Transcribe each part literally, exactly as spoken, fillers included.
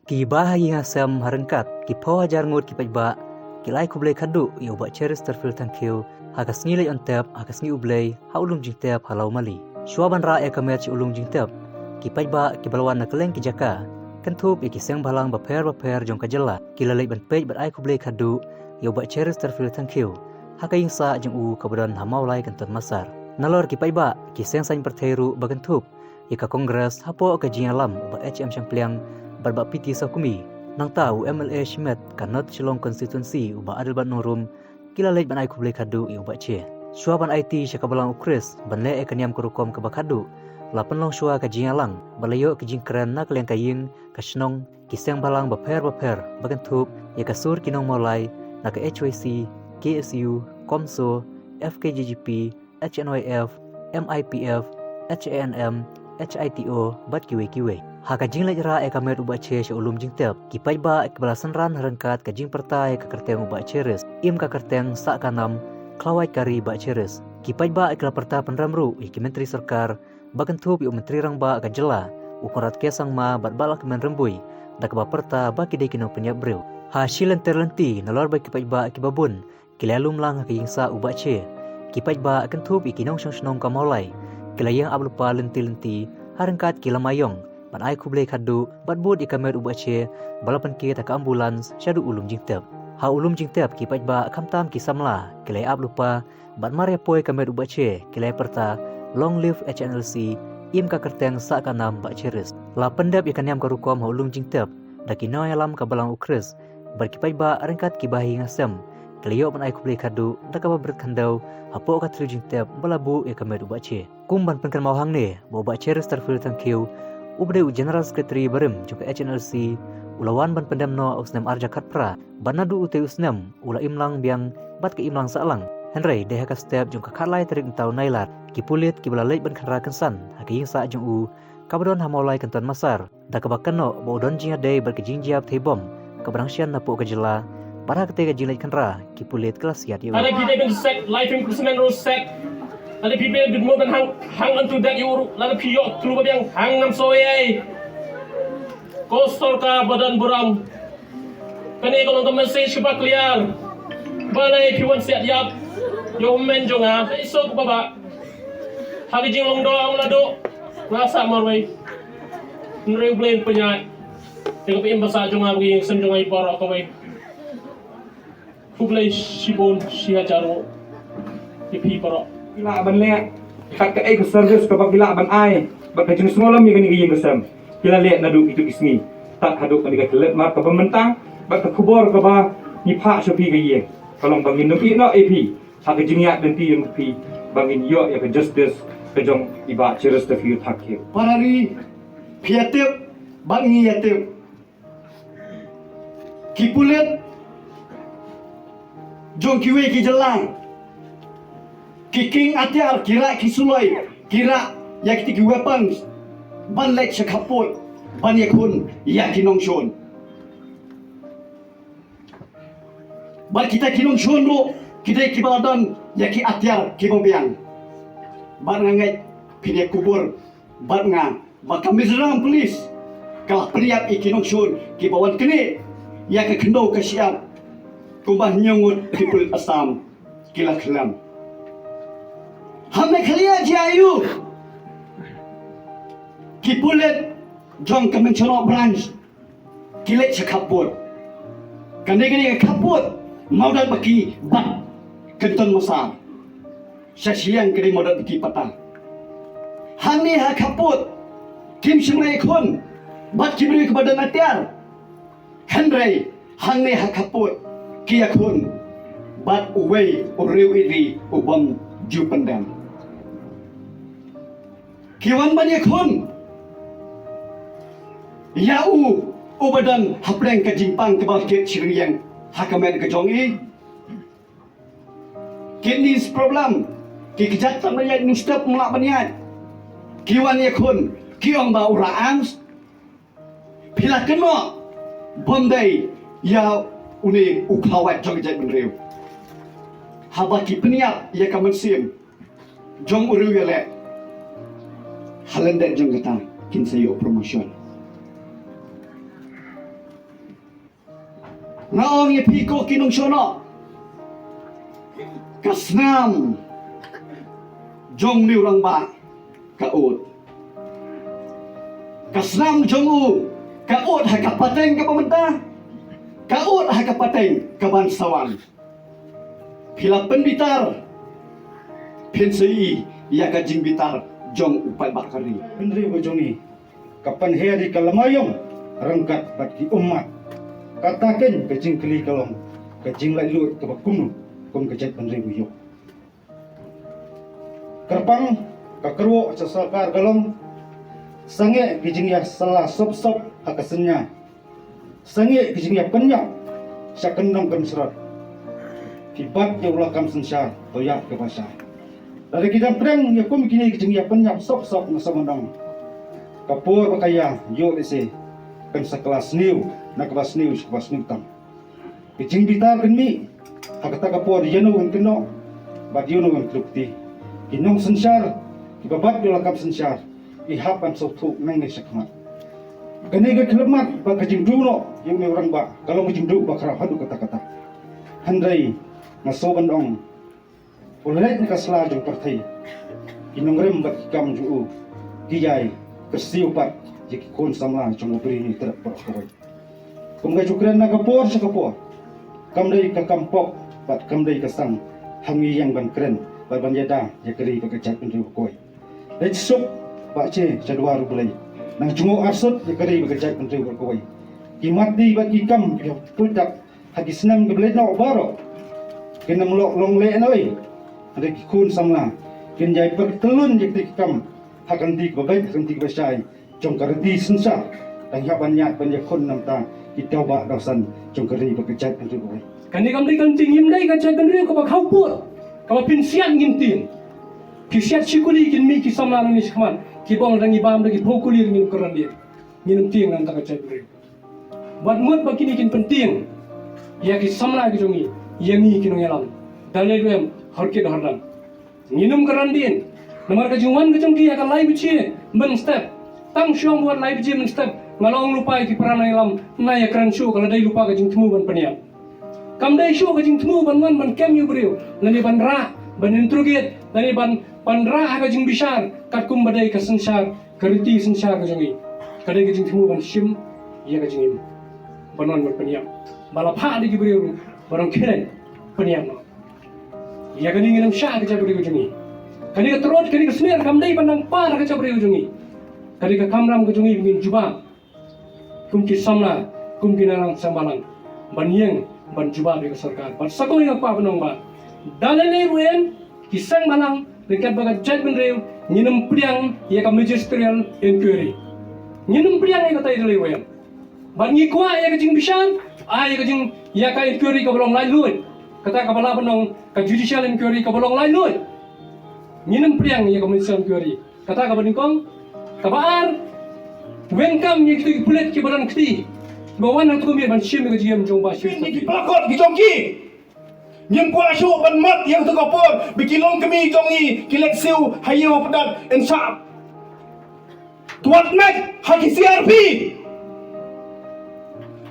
Ki ba ha ïing ha sem ha ryngkat ki phew hajar ngut ki paidbah ki la ai khublei khadduh ïa u Bah Cheristerfield Thangkhiew ha ka sngi leit on tep ha ka sngi U Blei ha u lum jingtep ha Lawmali. Shuwa ban rah ïa ka met sha u lum jingtep, ki paidbah ki ba la wan na kylleng ki jaka kynthup ïa ki seng bhalang bapher bapher jong ka jylla ki la leit ban peit bad ai khublei khadduh ïa u Bah Cheristerfield Thangkhiew ha ka ïing sah jong u kaba don ha Mawlai Kynton Massar. Nalor ki paidbah, ki seng saiñ pyrthei ruh ba kynthup ïa ka Congress hapoh ka jingïalam u Bah H M Shangpliang bad Bah P T Sawkmie, nangta u M L A shimet ka North Shillong Constituency u Bah Adelbert Nongrum, ki la leit ban ai khublei khadduh ïa u Bah Che. Shuwa ban aiti sha ka balang u Khrist ban leh ïa ka niam ka rukom kaba khadduh, la pynlong shuwa ka jingïalang bad la ïoh ka jingkren na ka liang ka ïing, ka shnong, ki seng bhalang bapher bapher ba kynthup ïa ka sur ki nong Mawlai na ka H Y C, K S U, CoMSO, F K J G P, H N Y F, M I P F, H A N M, H I T O bad kiwei kiwei. Ha ka jingleit rah ïa ka met u Bah Che sha u lum jingtep, ki paidbah ki ba la synran ha ryngkat ka jingpyrta ïa ka kyrteng u Bah Cheris, im ka kyrteng sah ka nam, khlawait ka ri Bah Cheris. Ki paidbah ki la pyrta pynrem ruh ïa ki myntri sorkar ba kynthup ïa u Myntri Rangbah ka jylla u Conrad K Sangma bad Bah Lahkmen Rymbui da kaba pyrta ba ki dei ki nongpynïap briew. Ha shi lynter lynti nalor ba ki paidbah ki ba bun ki la ïalum lang ha ka ïing sah u Bah Che, ki paidbah kynthup ïa ki nongshong shnong ka Mawlai ki la ïeng ap lypa lynti lynti ha ryngkat ki lama ïong ban ai khublei khadduh bad bud ïa ka met u Bah Che ba la pynkit ha ka ambulance shaduh u lum jingtep. Ha u lum jingtep ki paidbah khamtam ki samla ki la ïa ap lypa bad mar ïa poi ka met u Bah Che ki la ïa pyrta, "Long live H N L C, im ka kyrteng sah ka nam Bah Cheris." La pyndep ïa ka niam ka rukom ha u lum jingtep da ki nongïalam ka balang u Khrist bad ki paidbah ryngkat ki ba ha ïing ha sem ki la ïoh ban ai khublei khadduh da kaba bret khyndew hapoh ka thliew jingtep ba la buh ïa ka met u Bah Che. Kum ban pynkynmaw hangne ba u Bah Cheristerfield Thangkhiew, u ba dei u General Secretary barim jong ka H N L C, u la wan ban pyndem noh ha u snem arhajar khatphra bad naduh utei u snem u la imlang biang bad ka imlang sahlang. Hynrei dei ha ka step jong ka khatlai tarik mynta u Nailar, ki pulit ki ba la leit ban khynra kynsan ha ka ïing sah jong u kaba don ha Mawlai Kynton Massar da kaba kynnoh ba u don jingïadei bad ka jingjia pyrthei bom kaba dang shen napoh ka jylla, bad ha katei ka jingleit khynra ki pulit ki la siat ïa u. Lada phi dei ban sek, life imprisonment ruh sek. Lada phi dei ban mo ban hang, hang unto death ïa u ruh, lada phi ïoh tlu ba biang hang ngam soi ei. Ko sorkar ba don burom. Kane ka long ka message kaba clear. Balei phi wan siat ïap ïa u hynmen jong nga? Ka isuk baba. Ha ka jinglong doh ong naduh nga sah marwei. Hynrei U Blei un pynïaid ïa ka ba im ba sah jong nga bad ka ïing sem jong nga baroh kawei. Khublei shibun shihajar nguh ïa phi baroh. Ki lah ban leh kat kaei ka service kaba ki lah ban ai bad ka jingsngewlem ïa kane ka ïing ka sem. Ki la leh naduh kito ki sngi tad haduh kane ka khyllipmat kaba mynta bad ka khubor kaba ngi phah sha phi ka ïing ka long ba ngin ym ïeh noh ïa phi ha ka jingïaid lynti jong phi ba ngin ïoh ïa ka justice ka jong i Bah Cheristerfield Thangkhiew. Para ri, phi ïa tip bad ngi ïa tip. Ki pulit jong kiwei ki jylla ki king atiar, ki rah ki suloi, ki rah ïa kiti ki weapons ban leit sha khappud ban ïakhun ïa ki nongshun. Bad kita ki nongshun ruh ki dei kiba la don ïa ki atiar kiba biang. Bad nga ngeit phin ïa kubur bad nga ba ka Mizoram Police ka la pynïap ïa ki nongshun kiba wan knieh ïa ka khyndew ka shyiap kumba hynñiew ngut ki pulit Assam ki la khlem. Ha Meghalaya jia aiu ki pulit jong ka Mynshuwa Branch ki leit sha khappud. Kane kane ka khappud mawdat ba ki bat Kynton Massar. Sha shiliang ka dei mawdat ba ki pata. Hangne ha khappud kim shym ïakhun bad ki briew kiba don atiar. Hynrei hangne ha khappud ki ïakhun bad uwei u riew iri u bym ju pyndem. Ki wan ban ïakhun ïa u uba don hapdeng ka jingpang kaba la kit shi ryngwiang ha ka met ka jong i. Kidneys problem, ki kjat tam ban ïaid, nongstep ym lah ban ïaid. Ki wan ïakhun, ki ong ba u rah arms. Phi la kynnoh bym dei ïa une u khlawait jong ka jaitbynriew. Haba ki pynïap ïa ka mynsiem jong u riew ïaleh, ha lyndet jong kata kin sa ïoh promotion. Nga ong ïa phi ko ki nongshong noh, ka snam jong u rangbah ka ud. Ka snam jong u ka ud ha ka pateng kaba mynta, ka ud ha ka pateng kaban sa wan. Phi la pynbitar, phin sa ïohi ïa ka jingbitar jong u paidbah ka ri. Hynrei ba jong ngi ka pynher ïa ka lama ïong ryngkat bad ki ummat. Kata kein ka jingkylli ka long, ka jinglaitluid kaba kumno kum ka jaitbynriew u ïoh. Kyrpang ka kyrwoh sha sorkar ka long, sangeh ki jingïasylla sop sop ha ka synñia, sangeh ki jingïapynïap sha kyndong kynshrot. Phi bat ïa u lakam synshar, to ïa kaba shai. Lada ki dang pdiang ïa kum kine ki jingïapynïap sop sop na Sawbandong, ka por ba ka ïa ïoh lehse kan sa kylla sniew, na kaba sniew sha kaba sniew tam. Ki jingbitar kan mih ha kata ka por, ïano kan kynnoh bad ïano kan kynnoh. Ki nongsynshar kiba bat ïa u lakam synshar ki hap ban sngewthuh nangne shakhmat. Kane ka khyllipmat bad ka jingduh noh ïa une u rangbah ka long ka jingduh ba khraw haduh katta katta. Hynrei nga sngewbha ban ong, u leit na ka sla jong pyrthei, ki nongrim bad ki kam jong u ki ïai kyrsiew pat ïa ki khun samla jong u Bri Hynñiewtrep baroh kawei. Kum ka ju kren na ka por sha ka por, kam dei ka kam pop bad kam dei ka sang ha ngi ïeng ban kren bad ban ïada ïa ka ri bad ka jaitbynriew kawei. Leit suk bad sha duwar U Blei, nang jngoh arsut ïa ka ri bad ka jaitbynriew baroh kawei. Ki mat di bad ki kam ki hap pyndak ha ki snem kiba leit noh baroh kin ym long leh noh ei. Hynrei ki khun samla kin ïai pyrtyllun ïa ki kam ha ka lynti kaba beit, ha ka lynti kaba shai jong ka riti synshar. Dang hap ban ïaid ban ïakhun namar ki dawbah dawsan jong ka ri bad ka jaitbynriew kawei. Kane kam dei ka lynti, ngim dei ka jaitbynriew kaba khawpud kaba pynsiat ngim tieng. Ki siat shi kuli kin mih ki samla nangne shakhmat, ki bong dang i bam da ki phew kuli, ngin kren ïa, ngin ym tieng nangta ka jaitbynriew. Wat mut ba kine kin pyntieng ïa ki samla ki jong ngi, ïa ngi ki nongïalam. Da lei ruh em, hor kit hor dang. Ngin ym kren dien namar ka jingwan ka jong ki ha ka lai baje mynstep. Tang shong wat lai baje mynstep nga la ong lypa ïa ki para nongïalam, na ïa kren shuh, ka la dei lypa ka jingthmu ban pynïap. Kam dei shuh ka jingthmu ban wan ban kem ïa u briew, lane ban rah, ban interrogate, lane ban, ban rah ha ka jingbishar katkum ba dei ka synshar, ka riti synshar ka jong ngi. Ka dei ka jingthmu ban shim ïa ka jingim, ban wan ban pynïap. Ba la phah da ki briew ruh ba dang khie pynïap noh. Ïa kane ngin ym shah ka jaitbynriew jong ngi. Kane ka trot, kane ka snier kam dei ban nang par ka jaitbynriew jong ngi. Ka dei ka kamram ka jong ngi ba ngin jubab kum ki samla, kum ki nongïalam seng balang, ban ïeng ban jubab ïa ka sorkar. Bad sa kawei nga kwah ban ong ba da lei lei ruh em, ki seng balang ryngkat bad ka jaitbynriew, ngin ym pdiang ïa ka magisterial inquiry. Ngin ym pdiang ïa kata da lei ruh em. Bad ngi kwah ïa ka jingbishar, ai ïa ka jing, ïa ka inquiry kaba long laitluid. Kata kaba lah ban ong ka judicial inquiry kaba long laitluid. Ngin ym pdiang ïa ka magisterial inquiry. Kata kaba nyngkong. Kaba ar, weng kam ïa kito ki pulit kiba don kti, ba wan ha kto ka miet ban shim ïa ka jingim jong u Bah Shirin Sawkpi. Ki plakot ki jong ki. Ngim kwah shuh ban mad ïa kata ka por ba ki longkmie jong ngi ki leit siew ha ïew pdeng insap. Tuat met ha ki C R P.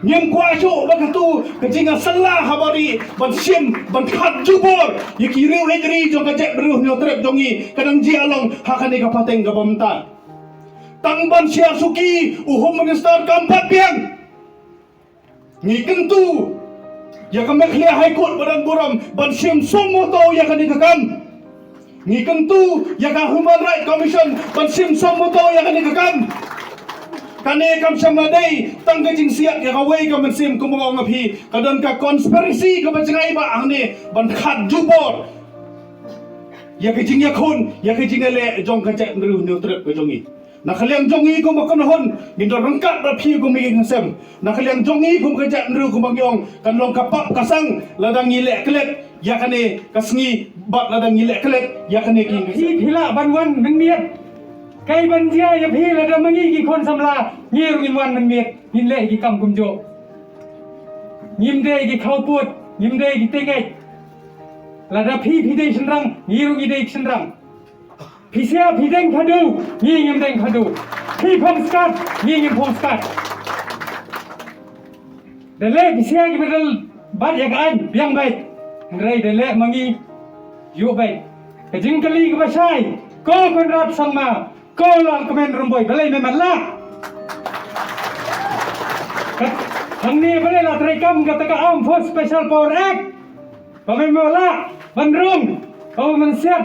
Ngim kwah shuh ba katu ka jingïasylla ha bari ban shim, ban khad jubor ïa ki riew ri jong ka jaitbynriew Hynñiewtrep jong ngi ka dang jia long ha kane ka pateng kaba mynta. Tang ban shah suki u Home Minister kam pat biang. Ngi kyntu ïa ka Meghalaya High Court ba dang burom ban shim suo motu ïa kane ka kam. Ngi kyntu ïa ka Human Rights Commission ban shim suo motu ïa kane ka kam. Kane kam shym la dei tang ka jingsiat ïa kawei ka mynsiem, kumba ong phi, ka don ka conspiracy kaba jngai ba hangne ban khad jubor ïa ka jingïakhun, ïa ka jingïaleh jong ka jaitbynriew Hynñiewtrep ka jong ngi. Na ka liang jong ngi kum ka kynhun, ngin don ryngkat bad phi kum ki khynsem. Na ka liang jong ngi kum ka jaitbynriew, kumba ngi ong, kan long ka pap ka sang lada ngi leh klet ïa kane ka sngi bad lada ngi leh klet ïa kane ki. Phi, phi lah ban wan mynmiet. Kaei ban jia ïa phi lada ma ngi ki khun samla ngi ruh ngin wan mynmiet, ngin leh ki kam kumjuh. Ngim dei ki khawpud, ngim dei ki tieng ngeit. Lada phi, phi dei shynrang, ngi ruh ngi dei ki shynrang. Phi sia, phi deng khadduh, ngi ngim deng khadduh. Phi phong skat, ngi ngim phong skat. Da leh pisa ki medal bat ïa ka aiñ biang beit. Hynrei da leh ma ngi ïuh beit. Ka jingkylli kaba shai, ko Conrad Sangma, ko Lalkmen Rymbui, balei me mat lah? Ka, hangne balei la trei kam kata ka Armed Force Special Power Act? Ba me mat lah ban rung, ba me mynsiat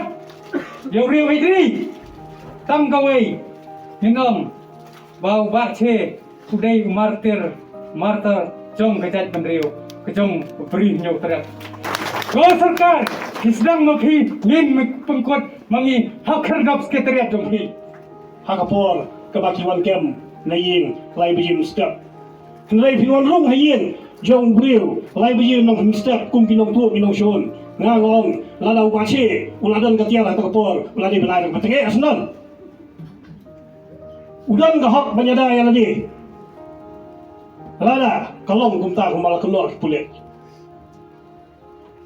ïa u riew Aiti. Tang kawei, ngin ong ba u Bah Che u dei u martir, martir jong ka jaitbynriew, ka jong u Bri Hynñiewtrep. Ko sorkar, ki sdang ma phi, ngin pynkut ma ngi ha Khyrdop Secretariat jong phi. Ha ka por kaba ki wan kem na ïing lai baje mynstep. Hynrei phin wan rung ha ïing jong u briew lai baje nongstep kum ki nongtuh ki nongshun. Nga ong lada u Bah Che u la don ka tiar ha ka por u la dei ban ai ka pateng eh ha snem. U don ka hok ban ïada ïa lade. Lada ka long kumta kumba la kynnoh ki pulit.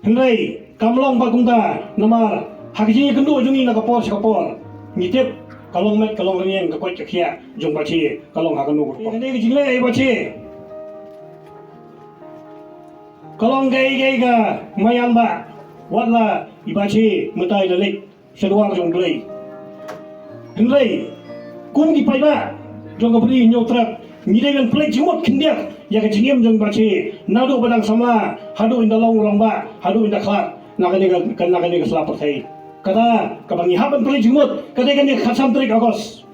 Hynrei kam long pat kumta namar ha ka jingïakynduh jong ngi na ka por sha ka por ngi tip ka long met ka long rynïeng ka koit ka khiah jong Bah Che ka long ha kano ka por. Kane ka jingleh i Bah Che ka long kaei kaei ka maïan ba wat la i Bah Che mynta i la leit sha duwar jong U Blei. Hynrei kum ki paidbah jong ka Bri Hynñiewtrep ngi dei ban pynleit jingmut khyndiat ïa ka jingim jong Bah Che naduh ba dang samla haduh ynda long rangbah haduh ynda khlad na kane ka, na kane ka sla pyrthei. Kata kaba ngi hap ban pynleit jingmut ka dei kane ka khatsan tarik August.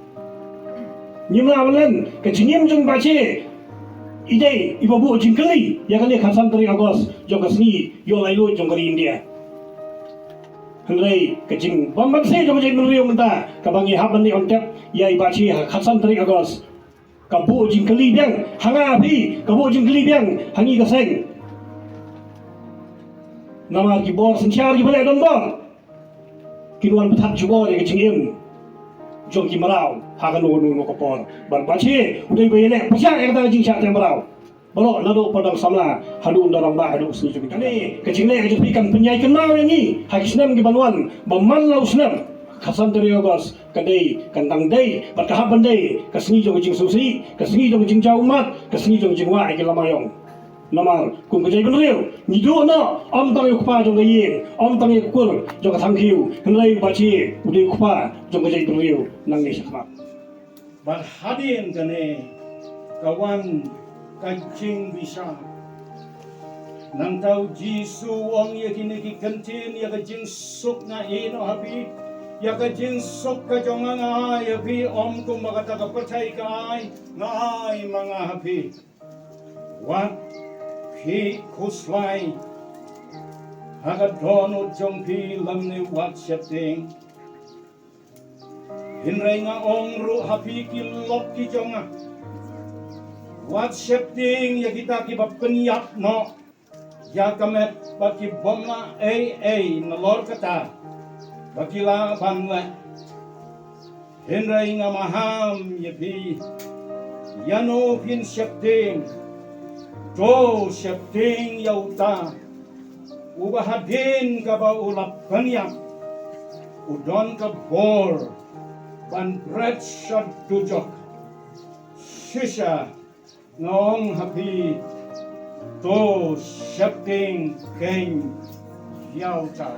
Ngim lah ban len ka jingim jong Bah Che i dei iba buh jingkylli ïa kane ka khatsan tarik August jong ka sngi ïoh laitluid jong ka ri India. Hynrei ka jingbymman seh jong ka jaitbynriew mynta kaba ngi hap ban leit wan tep ïa i Bah Che ha ka khatsan tarik August ka buh jingkylli biang ha nga ha phi, ka buh jingkylli biang ha ngi ka seng. Namar ki bor synshar kiba leh donbor kin wan pynthak jubor ïa ka jingim jong ki mraw ha kano kano ka por. Bad Bah Che u dei ba ïaleh pyrshah ïa kata ka jingshah teh mraw. Baroh naduh ba dang samla haduh ynda rangbah haduh ka sngi jong ka. Kane ka jingleh ka jong phi kan pynïaid kynmaw ïa ngi ha ki snem kiban wan ba man la u snem. Ka khatsan tarik August ka dei, kan dang dei bad ka hap ban dei ka sngi jong ka jingsngewsih, ka sngi jong ka jingjaw ummat, ka sngi jong ka jingwah ïa ki lama ïong. Namar kum ka jaitbynriew ngi duh noh ym tang ïa u kpa jong ka ïing, ym tang ïa u kur jong ka thang khiew, hynrei Bah Che u dei u kpa jong ka jaitbynriew nangne shakhmat. Bad hadien kane ka wan ka jingbishar. Nangta u Jisu u ong ïa kine ki kyntien, ïa ka jingsuk nga ai noh ha phi, ïa ka jingsuk ka jong nga nga ai ha phi, ym kumba kata ka pyrthei ka ai, nga ai ma nga ha phi. Wat khih khuslai ha ka dohnud jong phi lymne wat sheptieng. Hynrei nga ong ruh ha phi ki lok ki jong nga, wat sheptieng ïa kita kiba pynïap noh ïa ka met bad ki bym lah ei ei. Nalor kata ba ki lah ban leh. Hynrei nga maham ïa phi, ïano phin sheptieng? To sheptieng ïa uta uba hadien kaba u la pynïap u don ka bor ban bret sha dujok. Shisha nga ong ha phi, to sheptieng kein ïa uta.